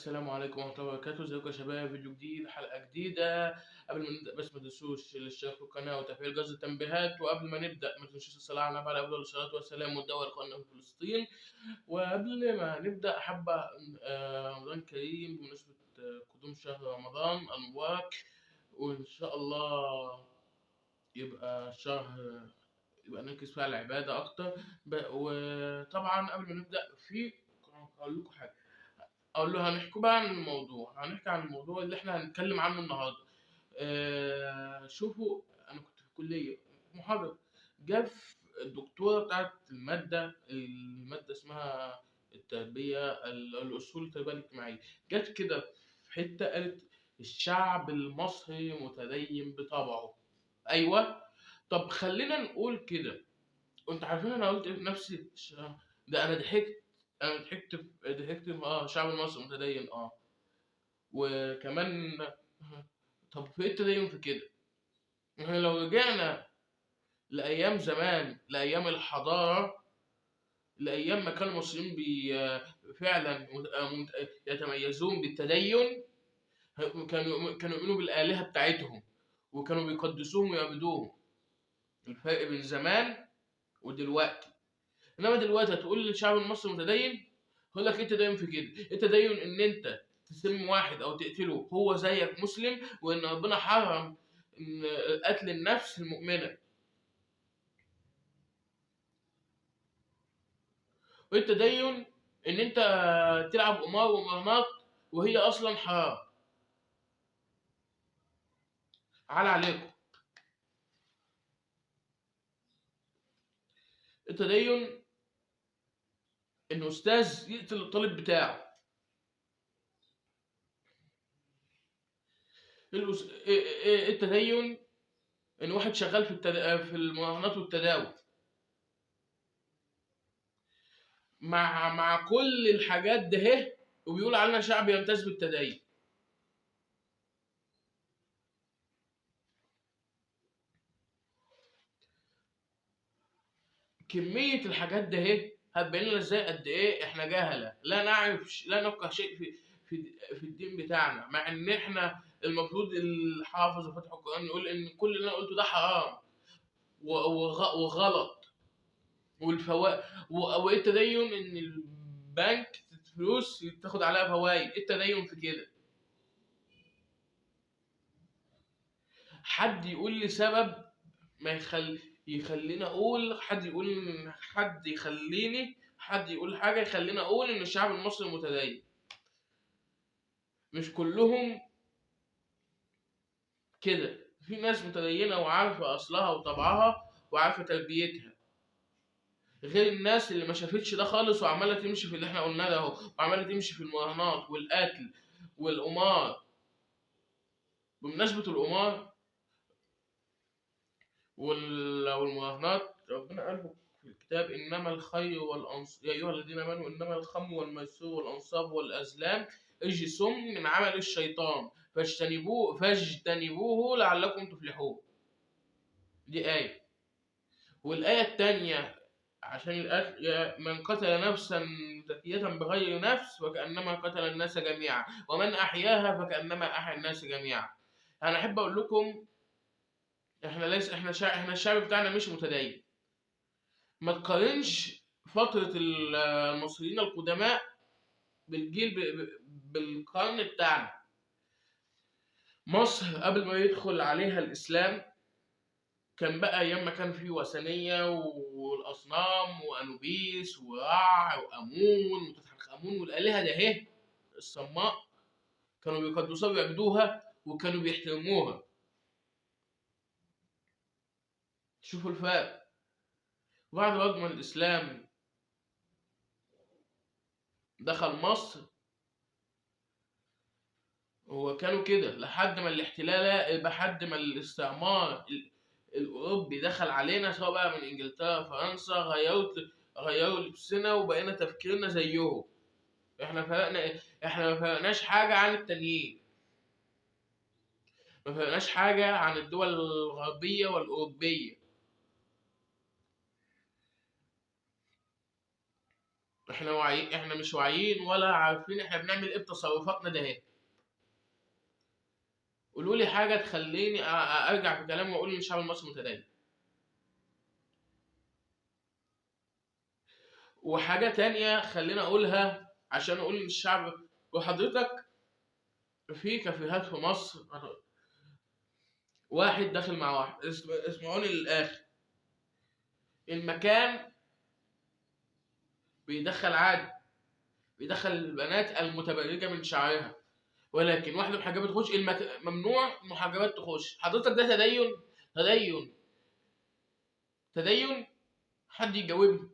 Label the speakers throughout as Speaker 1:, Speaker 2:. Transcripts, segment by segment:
Speaker 1: السلام عليكم ورحمة الله وبركاته. ازيكم يا شباب؟ فيديو جديد، حلقة جديدة. قبل ما نبدأ بس ما تنسوش الاشتراك في القناة وتفعيل جرس التنبيهات، وقبل ما نبدأ ما تنسوش الصلاة على النبي عليه أفضل الصلاة والسلام والدعوة لإخواننا في فلسطين. وقبل ما نبدأ حابة رمضان كريم بمناسبة قدوم شهر رمضان المبارك، وإن شاء الله يبقى شهر يبقى نركز فيه على العبادة أكتر. وطبعا قبل ما نبدأ في هقول لكم حاجة، اقول له هنحكي بقى عن الموضوع، هنحكي عن الموضوع اللي احنا هنتكلم عنه النهارده. شوفوا، انا كنت في الكلية محاضرة، جه الدكتورة بتاعت المادة اسمها التربية الاصول التربية الاجتماعية، جت كده في حتة قالت الشعب المصري متدين بطبعه. ايوه، طب خلينا نقول كده. وانتوا عارفين انا قلت ايه في نفسي؟ ده انا ضحكت، انا ضحكت ضحكت. الشعب المصري متدين، وكمان طب في ايه التدين في كده؟ احنا لو رجعنا لايام زمان، لايام الحضارة، لايام ما كانوا المصريين فعلا يتميزون بالتدين، كانوا يؤمنوا بالآلهة بتاعتهم وكانوا بيقدسوهم ويعبدوهم. الفرق بين زمان ودلوقتي، انما دلوقتي هتقول للشعب المصري متدين، هقول لك ايه التدين في كده؟ ايه التدين ان انت تسم واحد او تقتله هو زيك مسلم، وان ربنا حرم ان قتل النفس المؤمنة. وايه التدين ان انت تلعب قمار ومراهنات وهي اصلا حرام؟ على عليكم. التدين ان استاذ يقتل الطالب بتاعه. التدين ان واحد شغال في المراهنات والتداول. مع كل الحاجات ده اهي، وبيقول علينا شعب يمتاز بالتدين. كمية الحاجات ده اهي هتبين لنا ازاي قد ايه احنا جهلة، لا نعرف لا نفقه شيء في الدين بتاعنا، مع ان احنا المفروض الحافظ وفتح القرآن يقول ان كل اللي انا قلته ده حرام وغلط. وايه التدين ان البنك فلوس تاخد عليها فوائد؟ ايه التدين في كده؟ حد يقول لي سبب ما يخليني اقول، حد يقول، حد يخليني، حد يقول حاجة يخليني اقول ان الشعب المصري متدين. مش كلهم كده، في ناس متدينه وعارفه اصلها وطبعها وعارفه تربيتها، غير الناس اللي ما شافتش ده خالص وعماله تمشي في اللي احنا قلناه ده اهو، وعماله تمشي في المراهنات والقتل والقمار. بمناسبة القمار والمراهنات، ربنا قال في الكتاب انما الخير والانصاب يا ايها الذين امنوا انما الخمر والميسر والانصاب والازلام رجس من عمل الشيطان فاجتنبوه لعلكم تفلحون. دي آية. والآية التانية عشان القتل، يا من قتل نفسا زكية بغير نفس وكأنما قتل الناس جميعا ومن أحياها فكأنما أحيا الناس جميعا. أنا أحب أقول لكم إحنا ليس إحنا إحنا الشعب بتاعنا مش متدين. ما تقارنش فترة المصريين القدماء بالجيل بالقرن بتاعنا. مصر قبل ما يدخل عليها الإسلام كان بقى أيام ما كان فيه وثنية والأصنام وأنوبيس ورع وأمون وتوت عنخ آمون والآلهة ده أهي الصماء، كانوا بيقدسوها ويعبدوها وكانوا بيحترموها. شوفوا الفرق. وبعد برضه ما الإسلام دخل مصر هو كانوا كده لحد ما الاحتلال، لحد ما الاستعمار الأوروبي دخل علينا، سواء بقى من إنجلترا فرنسا، غيروا لبسنا وبقينا تفكيرنا زيهم. احنا فرقنا ايه؟ احنا ما فرقناش حاجة عن التانيين، ما فرقناش حاجة عن الدول الغربية والأوروبية. احنا واعيين، احنا مش واعيين ولا عارفين احنا بنعمل ايه بتصرفاتنا ده اهي. قولوا لي حاجة تخليني ارجع في كلامي واقول ان الشعب المصري متدين. وحاجه تانية خلينا اقولها عشان اقول ان الشعب، وحضرتك في كافيهات في مصر واحد داخل مع واحد، اسمعوني للاخر، المكان بيدخل عادي، بيدخل البنات المتبرجة من شعرها، ولكن واحدة محجبة تخش ممنوع محجبات تخش. حضرتك ده تدين؟ تدين تدين؟ حد يجاوبني.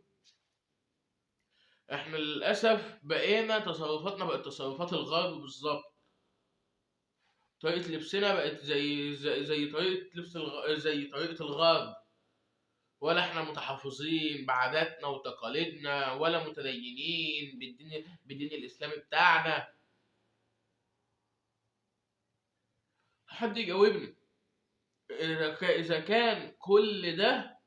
Speaker 1: احنا للاسف بقينا تصرفاتنا بقت تصرفات الغرب بالظبط، طريقه لبسنا بقت زي زي, زي طريقه لبس زي طريقه الغرب، ولا احنا متحفظين بعاداتنا وتقاليدنا، ولا متدينين بالدين الاسلامي بتاعنا. حد يجاوبني اذا كان كل ده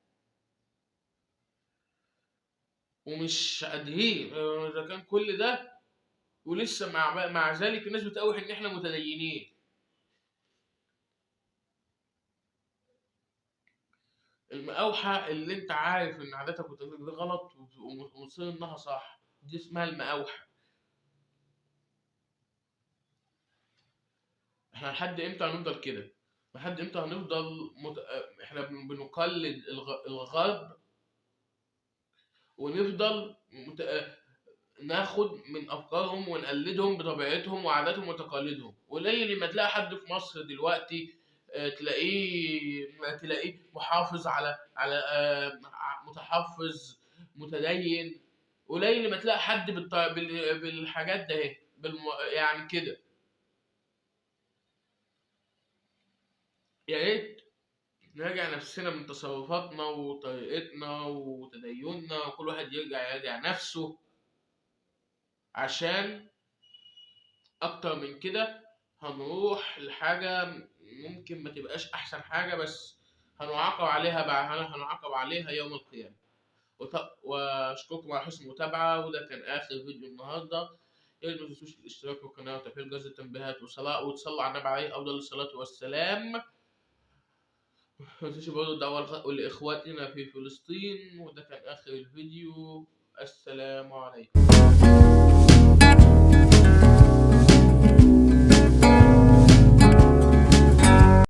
Speaker 1: ومش قادرين، اذا كان كل ده ولسه مع ذلك الناس بتقوح ان احنا متدينين. المقاوحة اللي انت عارف ان عاداتك وتقاليدك دي غلط ومصر انها صح، دي اسمها المقاوحة. احنا لحد امتى هنفضل كده؟ لحد امتى هنفضل احنا بنقلد الغرب ونفضل ناخد من افكارهم ونقلدهم بطبيعتهم وعاداتهم وتقاليدهم؟ قليل لما تلاقي حد في مصر دلوقتي تلاقيه محافظ على متحفظ متدين. قليل لما تلاقي حد بالحاجات ده اهي، يعني كده. يا ريت نراجع نفسنا من تصرفاتنا وطريقتنا وتديننا، وكل واحد يرجع يراجع نفسه، عشان اكتر من كده هنروح لحاجة ممكن ما تبقاش احسن حاجة، بس هنعاقب عليها بعد، هنعاقب عليها يوم القيامة. واشكركم على حسن المتابعة، وده كان اخر فيديو النهاردة. يا ريت ما تنسوش الاشتراك في القناة وتفعيل جرس التنبيهات وتصلوا على النبي عليه افضل الصلاة والسلام. ما تنسوش برضه الدعوة لإخواتنا في فلسطين. وده كان آخر الفيديو. السلام عليكم.